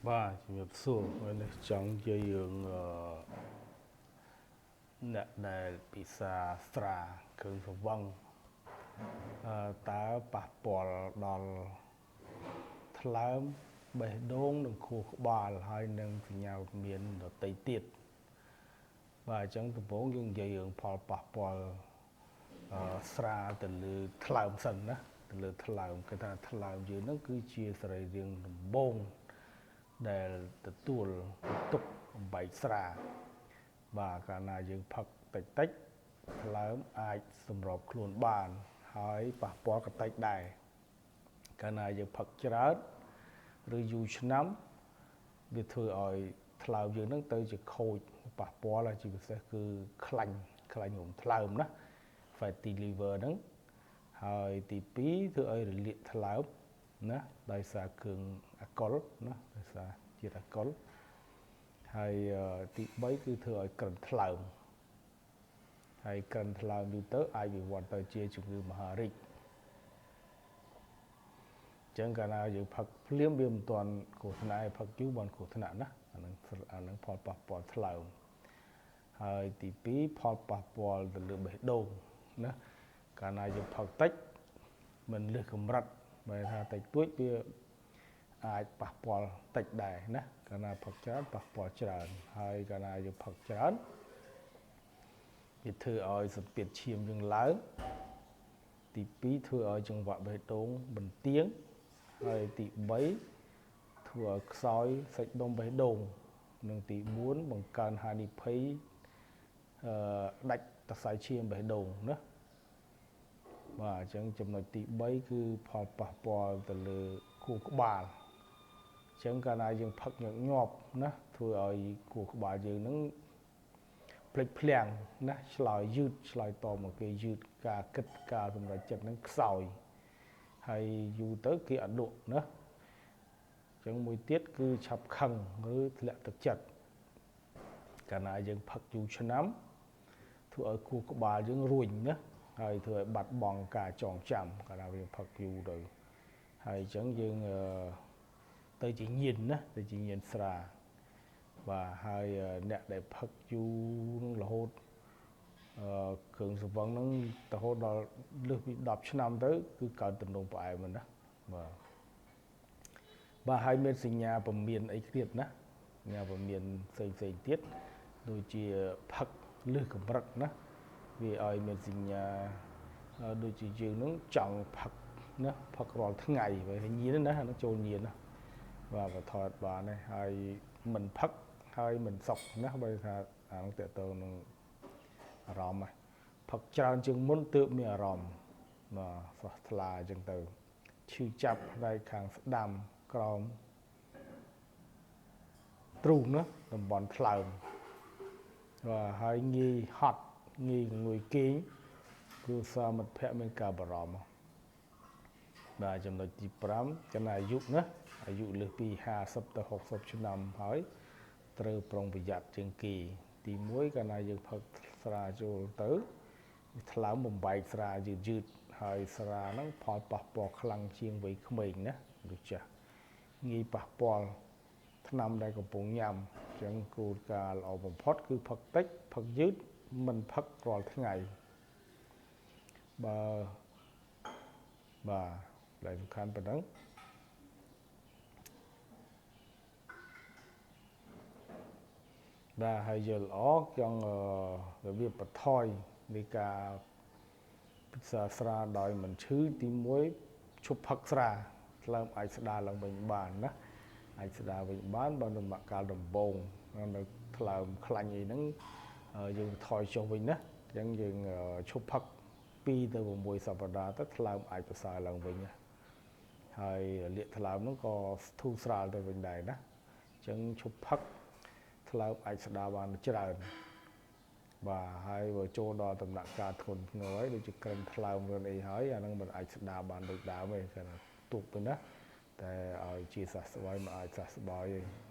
បាទជំរាបសួរថ្ងៃនេះចង់និយាយរឿងអ្នកដែលពិសាស្រាគ្រឿងស្រវឹងតើប៉ះពាល់ដល់ថ្លើមបេះដូងនិងខួរក្បាលហើយនិងសញ្ញាមានដទៃទៀតបាទអញ្ចឹងដំបូងយើងនិយាយរឿងផលប៉ះពាល់ស្រាទៅលើថ្លើមសិនណាទៅលើថ្លើមគេថាថ្លើមយើងហ្នឹងគឺជាសរីរាង្គដំបូងដែលទទួលទុកបំបែកស្រាបាទកាលណាយើងផឹកតិចតិចថ្លើមអាចសម្របខ្លួនបានហើយប៉ះពាល់ក៏តិចដែរកាលណាយើងផឹកច្រើនឬយូរឆ្នាំវាធ្វើឲ្យថ្លើមយើងនឹងទៅជាខូចប៉ះពាល់ហើយជាពិសេសគឺខ្លាញ់រំថ្លើមណា fatty liver ហ្នឹងហើយទី2ធ្វើឲ្យរលាកថ្លើមណាដោយសារគ្រឿងអាល់កុលណាដោយសារជាតិអាល់កុលហើយទី3គឺធ្វើឲ្យក្រិនថ្លើមហើយក្រិនថ្លើមយូរទៅអាចវិវត្តទៅជាជំងឺមហារីកអញ្ចឹងកាលណាយើងផឹកភ្លាមវាមិនទាន់គ្រោះថ្នាក់ឯផឹកយូរបានគ្រោះថ្នាក់ណាអានឹងផលប៉ះពាល់ថ្លើមហើយទី2ផលប៉ះពាល់ទៅលើបេះដូងណាកាលណាយើងផឹកតិចមិនលើសកម្រិតបើថាតិចតួចវាអាចប៉ះពាល់តិចដែរណាកាលណាផឹកច្រើនប៉ះពាល់ច្រើនហើយកាលណាយើងផឹកច្រើនវាធ្វើឲ្យសម្ពាធឈាមយើងឡើងទី2ធ្វើឲ្យចង្វាក់បេះដូងបន្ទៀងហើយទី3ធ្វើឲ្យខ្សោយសាច់ដុំបេះដូងនិងទី4បង្កើនហានិភ័យដាច់សរសៃឈាមបេះដូងណាបាទអញ្ចឹងចំណុចទី3គឺផលប៉ះពាល់ទៅលើខួរក្បាលអញ្ចឹងកាលណាយើងផឹកញឹកញាប់ណាធ្វើឲ្យខួរក្បាលយើងនឹងភ្លេចភ្លាំងណាឆ្លើយយឺតឆ្លើយតបមកគេយឺតការគិតការសម្រេចចិត្តនឹងខ្សោយហើយយូរទៅគេអត់លក់ណាអញ្ចឹងមួយទៀតគឺឆាប់ខឹងឬធ្លាក់ទឹកចិត្តកាលណាយើងផឹកយូរឆ្នាំធ្វើឲ្យខួរក្បាលយើងរួញណាហើយធ្វើឲ្យបាត់បង់ការចងចាំកាលណាយើងផឹកយូរទៅហើយអញ្ចឹងយើងទៅជាញៀនណាទៅជាញៀនស្រាបាទហើយអ្នកដែលផឹកយូរនឹងរហូតគ្រឿងស្រវឹងហ្នឹងរហូតដល់លើសពី10ឆ្នាំទៅគឺកើតទំនងផ្អែមណាបាទបាទហើយមានសញ្ញាពមៀនអីទៀតណាសញ្ញាពមៀនផ្សេងផ្សេងទៀតដូចជាផឹកលើសកម្រិតណាវាឲ្យមានសញ្ញាដូចជាយើងនឹងចង់ផឹកណាផឹករាល់ថ្ងៃបើញៀនណាហ្នឹងចូលញៀនណាបាទបើថតបានទេហើយមិនផឹកហើយមិនសុកណាបើថាអានោះតើទៅនឹងអារម្មណ៍ផឹកច្រើនជាងមុនទើបមានអារម្មណ៍បាទស្រស់ថ្លាអញ្ចឹងទៅឈឺចាប់ផ្នែកខាងស្ដាំក្រោមទ្រូងណាតំបន់ថ្លើមបាទហើយងាយហត់ងាយងួយគេងគ្រួសារមិត្តភក្តិមានការបារម្ភបាទចំណុចទី5ចំណាអាយុណាអាយុលើសពី50ទៅ60ឆ្នាំហើយត្រូវប្រុងប្រយ័ត្នជាងគេទី1កាលណាយើងផឹកស្រាចូលទៅថ្លើមបំបែកស្រាយឺតយឺតហើយស្រាហ្នឹងផលប៉ះពាល់ខ្លាំងជាងវ័យក្មេងណាដូចចាស់ងាយប៉ះពាល់ថ្នាំដែលកំពុងញ៉ាំអញ្ចឹងគោលការណ៍ល្អបំផុតគឺផឹកតិចផឹកយឺតមិនផឹករាល់ថ្ងៃបើបាទដែលសំខាន់ប៉ុណ្ណឹងបាទហើយយល់ល្អចង់របៀបបន្ថយនៃការពិសាស្រាដោយមិនឈឺទី1ឈប់ផឹកស្រាថ្លើមអាចស្ដារឡើងវិញបានណាអាចស្ដារវិញបានបើដំណាក់កាលដំបូងនៅថ្លើមខ្លាញ់អីហ្នឹងយើងថយចុះវិញណាអញ្ចឹងយើងឈប់ផឹក2ទៅ6សប្តាហ៍ទៅថ្លើមអាចប្រសើរឡើងវិញណាហើយលាកថ្លើមហ្នឹងក៏ធូរស្រាលទៅវិញដែរណាអញ្ចឹងឈប់ផឹកថ្លើមអាចស្ដារបានច្រើនបាទហើយបើចូលដល់ដំណាក់កាលធ្ងន់ធ្ងរហើយដូចជាក្រិនថ្លើមឬអីហើយអាហ្នឹងមិនអាចស្ដារបានដូចដើមទេគាត់ទុកទៅណាតែឲ្យជាសះស្បើយមិនអាចសះស្បើយទេ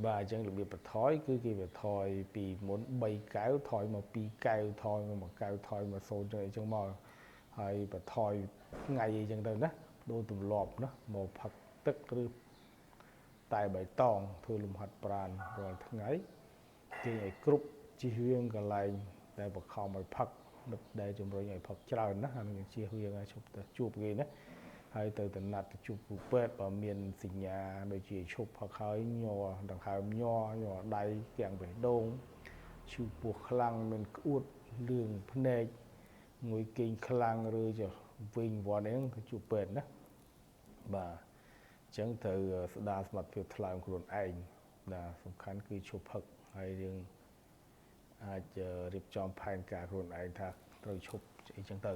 បាទអញ្ចឹងរបៀបបន្ថយគឺគេបន្ថយពីមុន3កែវថយមក2កែវថយមក1កែវថយមក0ចឹងអីចឹងមកហើយបន្ថយថ្ងៃអីចឹងទៅណាដូរទម្លាប់ណាមកផឹកទឹកឬ តែបៃតងធ្វើលំហាត់ប្រាណរាល់ថ្ងៃគេងឲ្យគ្រប់ជិះវៀងកន្លែងដែលបខំឲ្យផឹកមិត្តដែលជំរុញឲ្យផឹកច្រើនណាអានឹងជៀសវាងឲ្យឈប់ទៅជួបគេណាហើយទៅតំណាត់ទៅជួបគ្រូពេទ្យបើមានសញ្ញាដូចជាឈប់ផឹកហើយញ័រដង្ហើមញ័រញ័រដៃគាំងបេះដូងឈឺពោះខ្លាំងមានក្អួតលឿងភ្នែកងុយគេងខ្លាំងឬចវិញវ៉ាន់ហ្នឹងទៅជួបពេទ្យណាបាទអញ្ចឹងត្រូវស្ដារសមត្ថភាពថ្លើមខ្លួនឯងណាសំខាន់គឺឈប់ផឹកហើយយើងអាចរៀបចំផែនការខ្លួនឯងថាត្រូវឈប់អីចឹងទៅ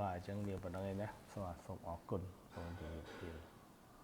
បាទអញ្ចឹងមានប៉ុណ្្នឹងឯណាសូមអរគុណសូមជម្រាបលា។